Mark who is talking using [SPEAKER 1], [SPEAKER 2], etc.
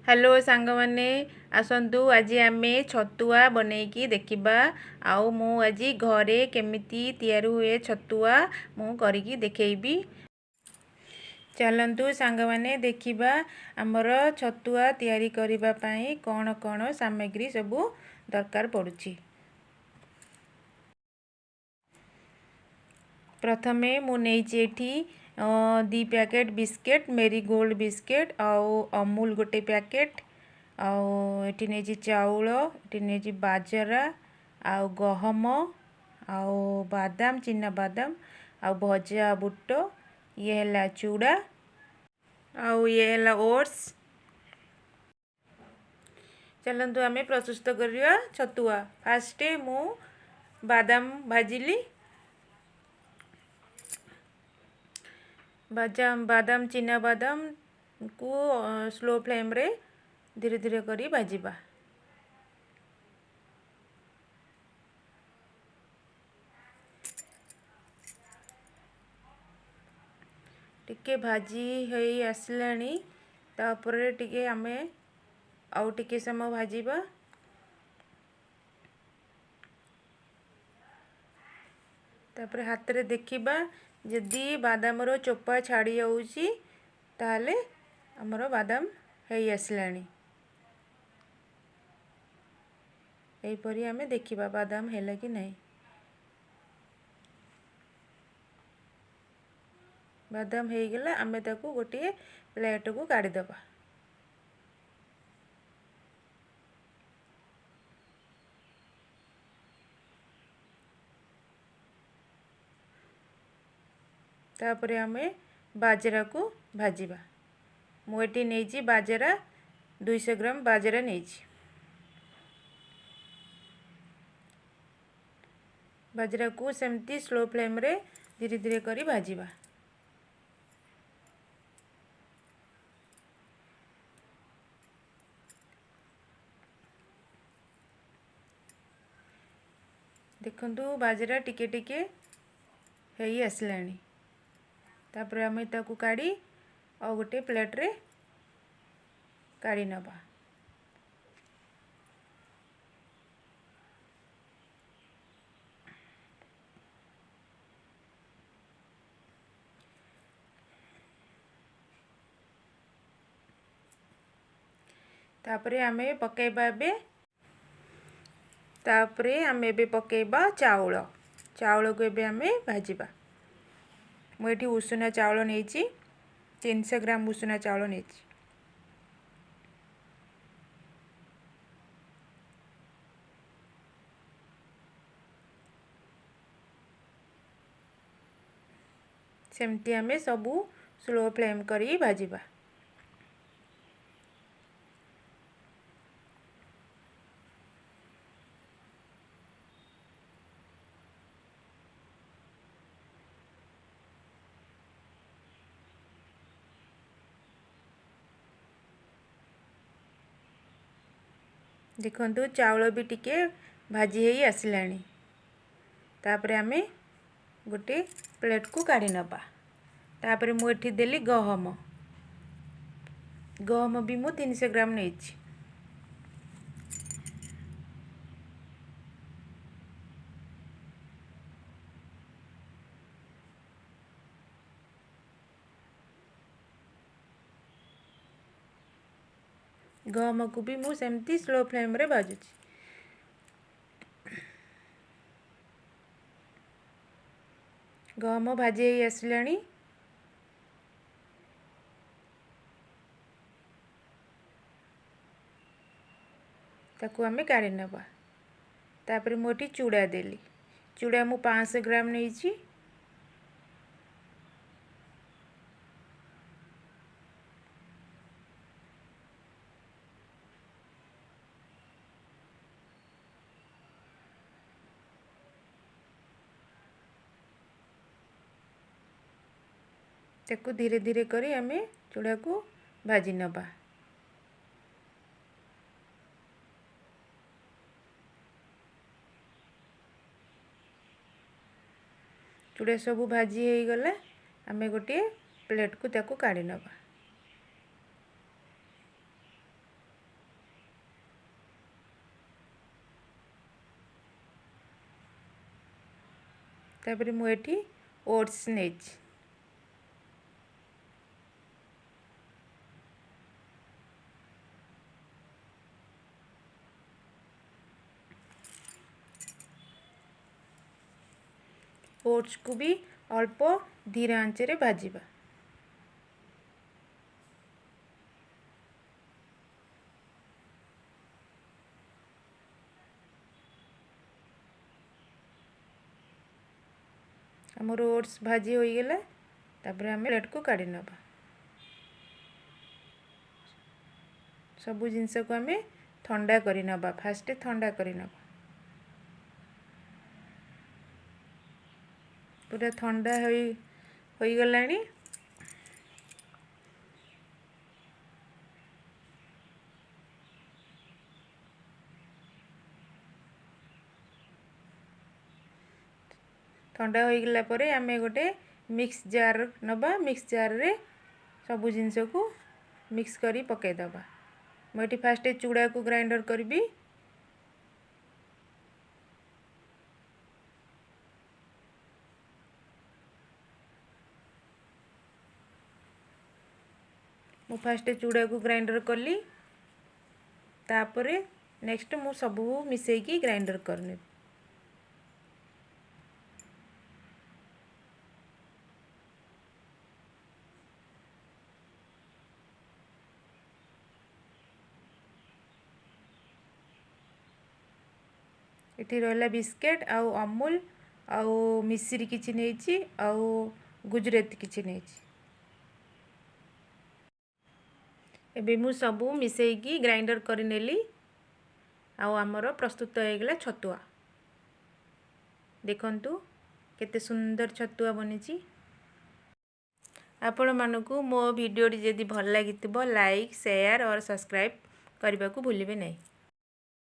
[SPEAKER 1] Hello ସାଙ୍ଗମାନେ, ଆସନ୍ତୁ ଆଜି ଆମେ ଛତୁଆ ବନେଇକି ଦେଖିବା। ଆଉ ମୁଁ ଆଜି ଘରେ କେମିତି ତିଆରି ହୁଏ ଛତୁଆ ମୁଁ କରିକି ଦେଖେଇବି। ଚାଲନ୍ତୁ ସାଙ୍ଗମାନେ ଦେଖିବା ଆମର ଛତୁଆ ତିଆରି କରିବା ପାଇଁ କ'ଣ କ'ଣ ସାମଗ୍ରୀ ସବୁ ଦରକାର ପଡ଼ୁଛି। ପ୍ରଥମେ ମୁଁ ନେଇଛି ଏଠି 2 ପ୍ୟାକେଟ୍ ବିସ୍କେଟ୍, ମେରିଗୋଲ୍ଡ ବିସ୍କେଟ୍ ଆଉ ଅମୁଲ ଗୋଟେ ପ୍ୟାକେଟ୍। ଆଉ ଏଠି ନେଇଛି ଚାଉଳ, ଏଠି ନେଇଛି ବାଜରା ଆଉ ଗହମ ଆଉ ବାଦାମ, ଚିନା ବାଦାମ ଆଉ ଭଜା ବୁଟ। ଇଏ ହେଲା ଚୁଡ଼ା ଆଉ ଇଏ ହେଲା ଓଟ୍ସ। ଚାଲନ୍ତୁ ଆମେ ପ୍ରସ୍ତୁତ କରିବା ଛତୁଆ। ଫାଷ୍ଟ ମୁଁ ବାଦାମ ଭାଜିଲି। ବାଦାମ, ଚିନା ବାଦାମକୁ ସ୍ଲୋ ଫ୍ଲେମ୍ରେ ଧୀରେ ଧୀରେ କରି ଭାଜିବା। ଟିକେ ଭାଜି ହେଇ ଆସିଲାଣି, ତାପରେ ଟିକେ ଆମେ ଆଉ ଟିକେ ସମୟ ଭାଜିବା। ତାପରେ ହାତରେ ଦେଖିବା, ଯଦି ବାଦାମର ଚୋପା ଛାଡ଼ି ଯାଉଛି ତାହେଲେ ଆମର ବାଦାମ ହେଇ ଆସିଲାଣି। ଏହିପରି ଆମେ ଦେଖିବା ବାଦାମ ହେଲା କି ନାହିଁ। ବାଦାମ ହେଇଗଲା, ଆମେ ତାକୁ ଗୋଟିଏ ପ୍ଲେଟକୁ କାଢ଼ିଦେବା। ତାପରେ ଆମେ ବାଜରାକୁ ଭାଜିବା। ମୁଁ ଏଠି ନେଇଛି ବାଜରା 200 ଗ୍ରାମ ବାଜରା ନେଇଛି। ବାଜରାକୁ ସେମିତି ସ୍ଲୋ ଫ୍ଲେମ୍ରେ ଧୀରେ ଧୀରେ କରି ଭାଜିବା। ଦେଖନ୍ତୁ ବାଜରା ଟିକେ ଟିକେ ହେଇ ଆସିଲାଣି। ତାପରେ ଆମେ ତାକୁ କାଢ଼ି ଆଉ ଗୋଟେ ପ୍ଲେଟ୍ରେ କାଢ଼ି ନେବା। ତାପରେ ଆମେ ପକାଇବା ଏବେ, ତାପରେ ଆମେ ଏବେ ପକାଇବା ଚାଉଳ। ଚାଉଳକୁ ଏବେ ଆମେ ଭାଜିବା। ମୁଁ ଏଠି ଉଷୁନା ଚାଉଳ ନେଇଛି, 300 ଗ୍ରାମ ଉଷୁନା ଚାଉଳ ନେଇଛି। ସେମିତି ଆମେ ସବୁ ସ୍ଲୋ ଫ୍ଲେମ୍ କରି ଭାଜିବା। ଦେଖନ୍ତୁ ଚାଉଳ ବି ଟିକେ ଭାଜି ହେଇ ଆସିଲାଣି। ତାପରେ ଆମେ ଗୋଟେ ପ୍ଲେଟ୍କୁ କାଢ଼ି ନେବା। ତାପରେ ମୁଁ ଏଠି ଦେଲି ଗହମ। ଗହମ ବି ମୁଁ 300 ଗ୍ରାମ ନେଇଛି। ଗହମକୁ ବି ମୁଁ ସେମିତି ସ୍ଲୋ ଫ୍ଲେମ୍ରେ ଭାଜୁଛି। ଗହମ ଭାଜି ହେଇ ଆସିଲାଣି। ତାକୁ ଆମେ କାଢ଼ି ନେବା। ତାପରେ ମୁଁ ଏଠି ଚୁଡ଼ା ଦେଲି। ଚୁଡ଼ା ମୁଁ 500 ଗ୍ରାମ ନେଇଛି। ତାକୁ ଧୀରେ ଧୀରେ କରି ଆମେ ଚୁଡ଼ାକୁ ଭାଜି ନେବା। ଚୁଡ଼ା ସବୁ ଭାଜି ହେଇଗଲା, ଆମେ ଗୋଟିଏ ପ୍ଲେଟ୍କୁ ତାକୁ କାଢ଼ି ନେବା। ତାପରେ ମୁଁ ଏଠି ଓଟ୍ସ ନେଇଛି। ଓଟ୍ସକୁ ବି ଅଳ୍ପ ଧୀର ଆଞ୍ଚରେ ଭାଜିବା। ଆମର ଓଟ୍ସ ଭାଜି ହୋଇଗଲା। ତାପରେ ଆମେ ପ୍ଲେଟ୍କୁ କାଢ଼ି ନେବା। ସବୁ ଜିନିଷକୁ ଆମେ ଥଣ୍ଡା କରିନେବା, ଫାଷ୍ଟ ଥଣ୍ଡା କରିନେବା। ପୁରା ଥଣ୍ଡା ହୋଇଗଲାଣି। ଥଣ୍ଡା ହୋଇଗଲା ପରେ ଆମେ ଗୋଟେ ମିକ୍ସ ଜାର୍ ନେବା। ମିକ୍ସ ଜାର୍ରେ ସବୁ ଜିନିଷକୁ ମିକ୍ସ କରି ପକାଇଦେବା। ମୁଁ ଏଠି ଫାଷ୍ଟ ଚୁଡ଼ାକୁ ଗ୍ରାଇଣ୍ଡର୍ କରିବି। ମୁଁ ଫାଷ୍ଟ ଚୁଡ଼ାକୁ ଗ୍ରାଇଣ୍ଡର୍ କଲି, ତାପରେ ନେକ୍ସଟ ମୁଁ ସବୁ ମିଶାଇକି ଗ୍ରାଇଣ୍ଡର୍ କରିନେବି। ଏଠି ରହିଲା ବିସ୍କେଟ୍ ଆଉ ଅମୁଲ ଆଉ ମିଶ୍ରି କିଛି ନେଇଛି ଆଉ ଗୁଜୁରାତି କିଛି ନେଇଛି। ଏବେ ମୁଁ ସବୁ ମିଶାଇକି ଗ୍ରାଇଣ୍ଡର୍ କରିନେଲି ଆଉ ଆମର ପ୍ରସ୍ତୁତ ହେଇଗଲା ଛତୁଆ। ଦେଖନ୍ତୁ କେତେ ସୁନ୍ଦର ଛତୁଆ ବନିଛି। ଆପଣମାନଙ୍କୁ ମୋ ଭିଡ଼ିଓଟି ଯଦି ଭଲ ଲାଗିଥିବ, ଲାଇକ୍, ସେୟାର ଅର୍ ସବସ୍କ୍ରାଇବ୍ କରିବାକୁ ଭୁଲିବେ ନାହିଁ।